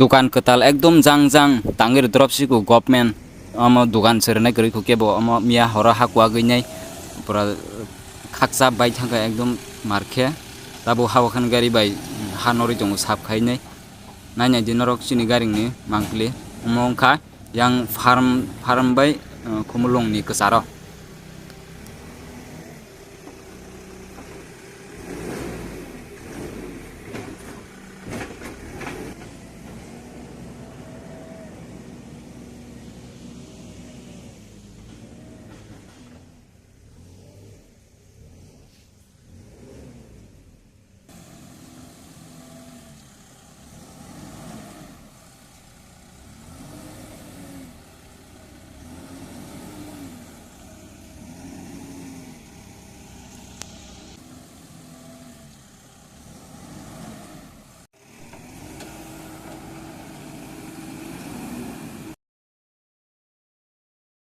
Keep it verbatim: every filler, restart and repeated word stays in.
Dukan kwtal ekdom jang jang tangwi rw drop siku government. Omo dukan se rwnai kwrwi kho kebo omo miya horo ha kuagwi nai pura khakcha bai thangkha ekdom markhe. Tabuk ha o khan gari bai ha norwi tongo sap khainai. Nainai di norok chini garingni mangpili omo wngkha yang farm farm bai khumulungni kwcharo.